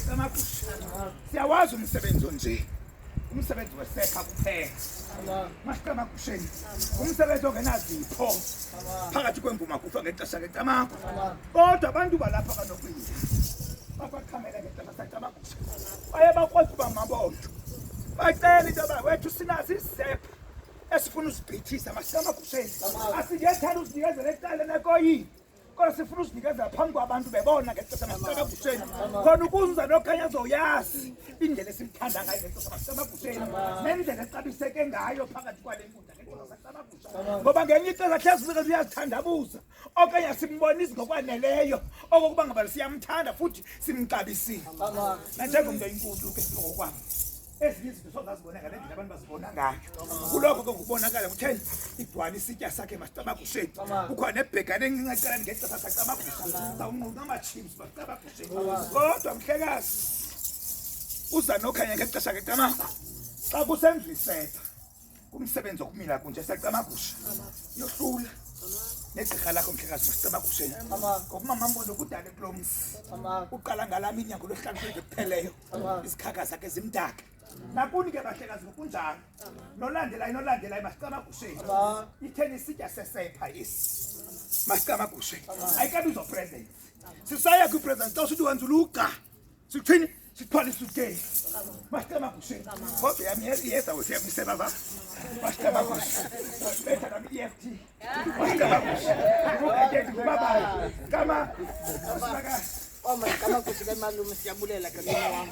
Camagusha. Siyawazi umsebenzi onje. Umsebenzi wesepha kuphela. Masicamagusheni. Umsebenzi ongenazipho phakathi kwemvuma kufa ngexesha kecamagu. Kodwa abantu balapha kanokwinja bakwaqhamela ngexesha sacamagusha. Baye bakwazi uba mabondo. Bacela into yoba wethu sinazo isepha esifuna uzigqithisa masicamagusheni. Asingethanda uzinikezela ecaleni ekoyini. Kodwa sifuna uzinikezela phambi kwabantu bebona ngexesha masicamagusheni. Khona ukuze uza nokhanya azoyazi indlela esimthanda ngayo ngexesha masicamagusheni nendlela exabiseke ngayo phakathi kwale nkundla ngexesha sacamagusha. Ngoba ngelinye ixesha hlezi ufike uyazithandabuza okanye asimbonisi ngokwaneleyo okokuba ngaba siyamthanda futhi simxabisile. Nanjengomntu oyinkulu ke ngokwam ezinye izinto sozazibona ngale ndlela abantu bazibona ngayo. Kuloko ke ngokubonakala kutheni igcwala isitya sakhe masicamagusheni. Kukho nebhegane encinci ecaleni ngexesha sacamagusha. Sawunqunqa amachips masicamagusheni. Kodwa mhlekazi uza nokhanya ngexesha kecamagu. Xa kusenziwa isepha kumsebenzi wokumila kunje siyacamagusha yohlula negqirha lakho mhlekazi masicamagusheni ngoba umama mbondo kudala kulo mzi uqala ngalaa mini yangolwesihlanu kweveki kupheleyo izikhaka zakhe zimdaka nakuni ke bahlekazi ngokunjalo nolandelayo nolandelayo masicamagusheni itheni isitya sesepha esi masicamagusheni ayikabizwa presence sisaya kwi-presence xa usithi wenza uluga sikuthini sithwala isukeli masicamagusheni kodwa yam iyeza wethu yamisela za masicamagusheni betha nam i-EFT masicamagusheni ubabayo kama Oh, masicamagusheni malume siyabulela ke wam.